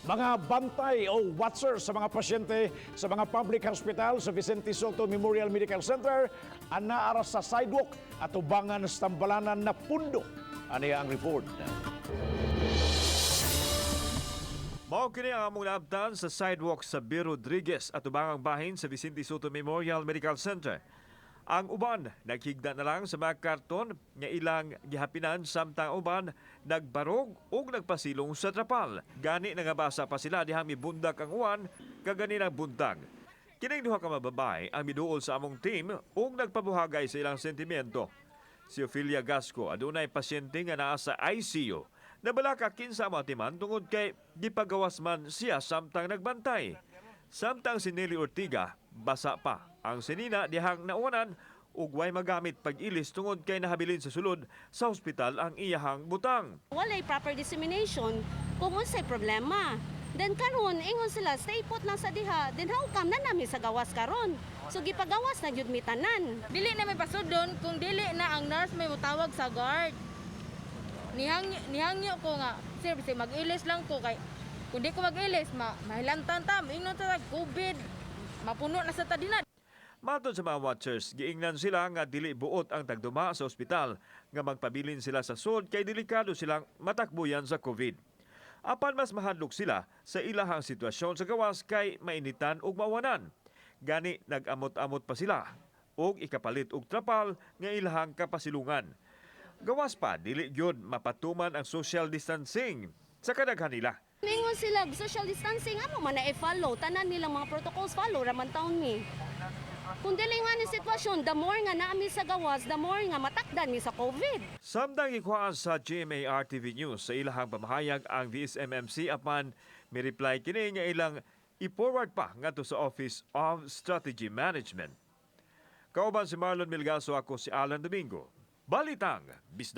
Mga bantay o watcher sa mga pasyente sa mga public hospital sa Vicente Sotto Memorial Medical Center anaa ra sa sidewalk at ubangan sa tambalanan na pundo. Aniya ang report. Mao kini ang among naabtan sa sidewalk sa B. Rodriguez at ubangang bahin sa Vicente Sotto Memorial Medical Center. Ang uban naghigda na lang sa mga karton nga ilang gihapinan, samtang uban nagbarog ug nagpasilong sa trapal. Gani nangabasa pa sila dihang mibundak ang uwan kaganinang buntag. Kining duha ka mga babae ang miduol sa among team ug nagpabuhagay sa ilang sentimiento. Si Ophelia Gasco adunay pasyente nga naa sa ICU. Nabalaka kinsa moatiman tungod kay gipagawas man siya samtang nagbantay. Samtang si Nelly Ortiga, basa pa ang sinina dihang nauwanan ug way magamit pag-ilis tungod kay nahabilin sa sulod sa ospital ang iyahang butang. Walay proper dissemination kung unsay problema. Then karon ingon sila stay put lang sa diha. Then how come naa na mi sa gawas karon? So gipagawas na gyud mi tanan. Dili na mi pasudon kung dili na ang nurse may mutawag sa guard. Nihangyo ko nga, "Sir, bisag mag-ilis lang ko kay kung di ko mag-ilis, mahilantan ta, ingnon ta COVID, mapuno na sa ta dinha." Matod sa mga watchers, giingnan sila nga dili buot ang tagduma sa ospital nga magpabilin sila sa sud kay delikado silang matakbuyan sa COVID. Apan mas mahadlok sila sa ilahang sitwasyon sa gawas kay mainitan ug mawanan. Gani nag-amot-amot pa sila ug ikapalit og trapal nga ilahang kapasilungan. Gawas pa, dili gyud mapatuman ang social distancing sa kadaghan nila. Ingon sila social distancing, amo man na i-follow tanan nilang mga protocols, follow ra man taon mi. Kung dili nga ni sitwasyon, the more nga naa mi sa gawas, the more nga matakdan mi sa COVID. Samtang gikuhaan sa GMA RTV News sa ilahang pamahayag ang VSMMC, apan mi-reply kini nga ilang i-forward pa ngadto sa Office of Strategy Management. Kauban si Marlon Milgaso, ako si Alan Domingo. Balitang Bisda.